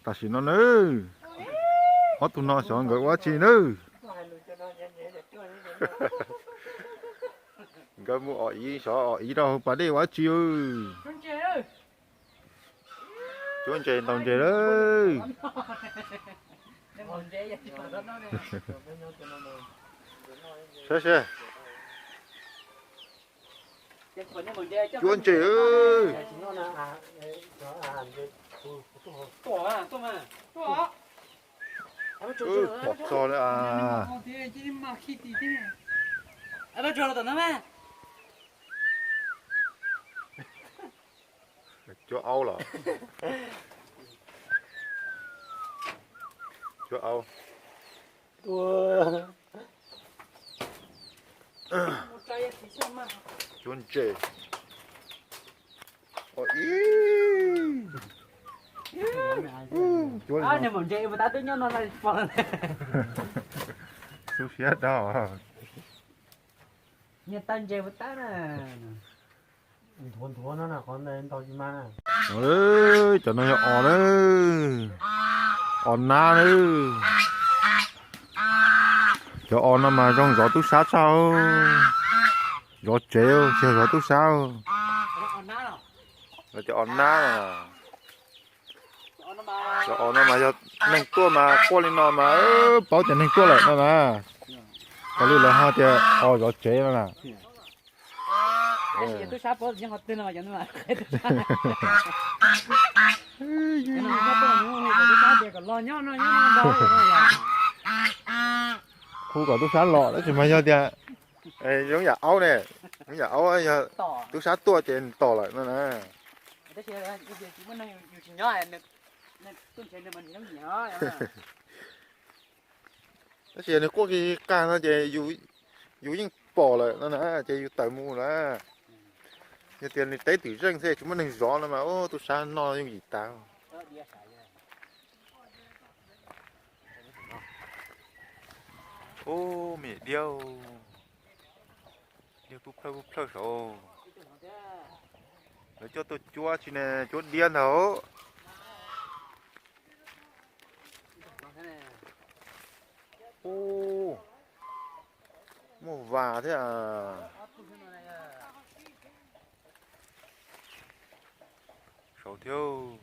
Tam sim no nawb, ob tug no xyov nkawd ua tsi nawb. Nkawd mus om iv, xyov om iv rau hauv pas dej ua tsi. Cuab ntses ntaus ntses lawm. Saib seb. Cuab ntses. Pom txog lawm as. Cuab aub los? Cuab aub. Cuab ntses. Cuab ntses. Xub siab rau. Nyias tau ntses ua tab na. Nthuav nthuav no na, qhov ntawd ntau tsis mas na. Cov no yog os na. Os nab na. Cov os no mas zoo zov tub sab tshaj. Zov tsev tsis yog zov tub sab. Cov os nab na. Cov os no mas yog neeg tuaj mas quaj li no mas paub tias neeg tuaj lawm no na. Ua li lawv ho tias os zov tsev no na. Hu kom tub sab los tab sis mas yog tias zoo yam aub ne, zoo yam aub yog tub sab tuaj ces nws tos lawm no na. Tab sis nws quaj kiag qag no ces yus yeej pom lawm no na, ces yus tawm mus lawm. Yog tias nws teb twm zeej xwb tsis muaj neeg zov no mas ub tub sab noj yooj yim tas. Ub, me nyuam diab, diab pub plhawj pub plhawj saud. Lawv coj tuaj cuab tsi ne, cuab diab ntag. Ub, muaj vas thiab. Saud thiab.